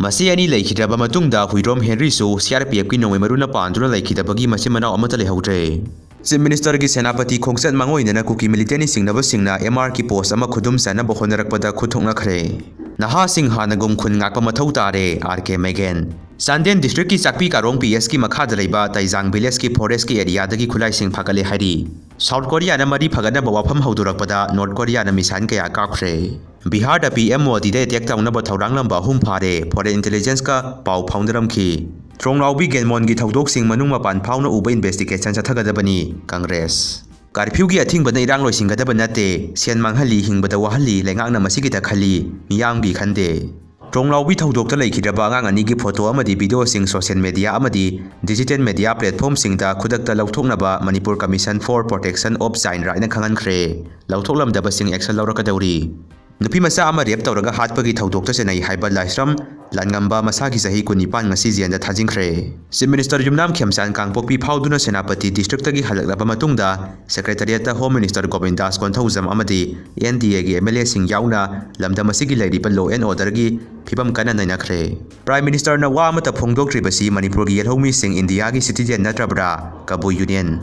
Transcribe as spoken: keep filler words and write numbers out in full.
ꯃꯁꯤ ꯑꯅꯤ ꯂꯩꯈꯤꯗ꯭ꯔꯕ ꯃꯇꯨꯡꯗ ꯍꯨꯏꯗ꯭ꯔꯣꯝ ꯍꯦꯟꯔꯤꯁꯨ ꯁꯤ ꯑꯥꯔ ꯄꯤ ꯑꯦꯐꯀꯤ ꯅꯣꯡꯃꯩ ꯃꯔꯨꯅ ꯄꯥꯟꯗꯨꯅ ꯂꯩꯈꯤꯗꯕꯒꯤ ꯃꯆꯤꯟ ꯃꯅꯥꯎ ꯑꯃꯠꯇ ꯂꯩꯍꯧꯗ꯭ꯔꯦ꯫ ꯆꯤꯐ ꯃꯤꯅꯤꯁꯇꯔꯒꯤ ꯁꯦꯅꯥꯄꯇꯤ ꯈꯣꯡꯆꯠ ꯃꯥꯡꯑꯣꯏꯅꯅ ꯀꯨꯀꯤ ꯃꯤꯂꯤꯇꯦꯟꯠ ꯁꯤꯡꯅꯕꯁꯤꯡꯅ ꯑꯦꯝ ꯑꯥꯔꯒꯤ ꯄꯣꯁ ꯑꯃ ꯈꯨꯗꯨꯝ ꯆꯟꯅꯕ ꯍꯣꯠꯅꯔꯛꯄꯗ ꯈꯨꯠ ꯊꯣꯛꯅꯈ꯭ꯔꯦ꯫ ꯅꯍꯥꯁꯤꯡ ꯍꯥꯟꯅꯒꯨꯝ ꯈꯨꯟ ꯉꯥꯛꯄ ꯃꯊꯧ ꯇꯥꯔꯦ, ꯑꯥꯔ ꯀꯦ ꯃꯦꯒꯦꯟ꯫ ꯆꯥꯟꯗꯦꯜ ꯗꯤꯁꯇ꯭ꯔꯤꯛꯀꯤ ꯆꯥꯛꯄꯤ ꯀꯥꯔꯣꯡ ꯄꯤ ꯑꯦꯁꯀꯤ ꯃꯈꯥꯗ ꯂꯩꯕ ꯇꯩꯖꯥꯡ ꯚꯤꯂꯦꯖꯀꯤ ꯐꯣꯔꯦꯁꯀꯤ ꯑꯦꯔꯤꯌꯥꯗꯒꯤ ꯈꯨꯠꯂꯥꯏꯁꯤꯡ ꯐꯥꯒꯠꯂꯦ ꯍꯥꯏꯔꯤ꯫ ꯁꯥꯎꯠ ꯀꯣꯔꯤꯌꯥꯅ ꯃꯔꯤ ꯐꯒꯠꯅꯕ ꯋꯥꯐꯝ ꯍꯧꯗꯣꯔꯛꯄꯗ ꯅꯣꯔꯠ ꯀꯣꯔꯤꯌꯥꯅ ꯃꯤꯁꯥꯏꯜ ꯀꯌꯥ ꯀꯥꯞꯈ꯭ꯔꯦ꯫ ꯕꯤꯍꯥꯔꯗ ꯄꯤ ꯑꯦꯝ ꯃꯣꯗꯤꯗ ꯑꯦꯇꯦꯛ ꯇꯧꯅꯕ ꯊꯧꯔꯥꯡꯂꯝꯕ ꯑꯍꯨꯝ ꯐꯥꯔꯦ, ꯐꯣꯔꯦꯟ ꯏꯟꯇꯦꯂꯤꯖꯦꯟꯁꯀ ꯄꯥꯎ ꯐꯥꯎꯅꯔꯝꯈꯤ꯫ ꯇ꯭ꯔꯣꯡꯂꯥꯎꯕꯤ ꯒꯦꯟꯃꯣꯟꯒꯤ ꯊꯧꯗꯣꯛꯁꯤꯡ ꯃꯅꯨꯡ ꯃꯄꯥꯟ ꯐꯥꯎꯅ ꯎꯕ ꯏꯟꯚꯦꯁꯇꯤꯒꯦꯁꯟ ꯆꯠꯊꯒꯗꯕꯅꯤ, ꯀꯪꯒ꯭ꯔꯦꯁ꯫ ꯀꯥꯔꯐ꯭ꯌꯨꯒꯤ ꯑꯊꯤꯡꯕꯅ ꯏꯔꯥꯡ ꯂꯣꯏꯁꯤꯟꯒꯗꯕ ꯅꯠꯇꯦ, ꯁꯦꯟ ꯃꯥꯡꯍꯜꯂꯤ, ꯍꯤꯡꯕꯗ ꯋꯥꯍꯜꯂꯤ, ꯂꯩꯉꯥꯛꯅ ꯃꯁꯤꯒꯤꯗ ꯈꯜꯂꯤ, ꯃꯤꯌꯥꯝꯒꯤ ꯈꯟꯗꯦ꯫ ꯇ꯭ꯔꯣꯡꯂꯥꯎꯕꯤ ꯊꯧꯗꯣꯛꯇ ꯂꯩꯈꯤꯗ꯭ꯔꯕ ꯑꯉꯥꯡ ꯑꯅꯤꯒꯤ ꯐꯣꯇꯣ ꯑꯃꯗꯤ ꯚꯤꯗꯤꯑꯣꯁꯤꯡ ꯁꯣꯁꯤꯌꯦꯜ ꯃꯦꯗꯤꯌꯥ ꯑꯃꯗꯤ ꯗꯤꯖꯤꯇꯦꯜ ꯃꯦꯗꯤꯌꯥ ꯄ꯭ꯂꯦꯠꯐꯣꯝꯁꯤꯡꯗ ꯈꯨꯗꯛꯇ ꯂꯧꯊꯣꯛꯅꯕ Manipur Commission for Protection of Child Right ꯅ ꯈꯪꯍꯟꯈ꯭ꯔꯦ꯫ ꯂꯧꯊꯣꯛꯂꯝꯗꯕꯁꯤꯡ ꯑꯦꯛꯁꯟ ꯂꯧꯔꯛꯀꯗꯧꯔꯤ꯫ ꯅꯨꯄꯤ ꯃꯆꯥ ꯑꯃ ꯔꯦꯞ ꯇꯧꯔꯒ ꯍꯥꯠꯄꯒꯤ ꯊꯧꯗꯣꯛꯇ ꯆꯦꯟꯅꯩ ꯍꯥꯏꯕ ꯂꯥꯏꯁ꯭ꯔꯝ ꯂꯥꯟꯉꯝꯕ ꯃꯁꯥꯒꯤ ꯆꯍꯤ ꯀꯨꯟꯅꯤꯄꯥꯟ ꯉꯁꯤ ꯖꯦꯜꯗ ꯊꯥꯖꯤꯟꯈ꯭ꯔꯦ꯫ ꯆꯤꯐ ꯃꯤꯅꯤꯁꯇꯔ ꯌꯨꯝꯅꯥꯝ ꯈꯦꯝꯆꯥꯟ ꯀꯥꯡꯄꯣꯛꯄꯤ ꯐꯥꯎꯗꯨꯅ ꯁꯦꯅꯥꯄꯇꯤ ꯗꯤꯁꯇ꯭ꯔꯤꯛꯇꯒꯤ ꯍꯜꯂꯛꯂꯕ ꯃꯇꯨꯡꯗ ꯁꯦꯀ꯭ꯔꯦꯇꯔꯤꯌꯦꯠꯇ ꯍꯣꯝ ꯃꯤꯅꯤꯁꯇꯔ ꯒꯣꯕꯤꯟꯗꯥꯁ ꯀꯣꯟꯊꯧꯖꯝ ꯑꯃꯗꯤ ꯑꯦꯟ ꯗꯤ ꯑꯦꯒꯤ ꯑꯦꯝ ꯑꯦꯜ ꯑꯦꯁꯤꯡ ꯌꯥꯎꯅ ꯂꯝꯗꯝ ꯑꯁꯤꯒꯤ ꯂꯩꯔꯤꯕ law and order ꯒꯤ ꯐꯤꯕꯝ ꯀꯟꯅ ꯅꯩꯅꯈ꯭ꯔꯦ꯫ ꯄ꯭ꯔꯥꯏꯝ ꯃꯤꯅꯤꯁꯇꯔꯅ ꯋꯥ ꯑꯃꯠꯇ ꯐꯣꯡꯗꯣꯛꯇ꯭ꯔꯤꯕꯁꯤ ꯃꯅꯤꯄꯨꯔꯒꯤ ꯌꯦꯜꯍꯧꯃꯤꯁꯤꯡ ꯏꯟꯗꯤꯌꯥꯒꯤ ꯁꯤꯇꯤꯖꯦꯟ ꯅꯠꯇ꯭ꯔꯕ꯭ꯔꯥ? ꯀꯕꯨꯏ ꯌꯨꯅꯤꯌꯟ꯫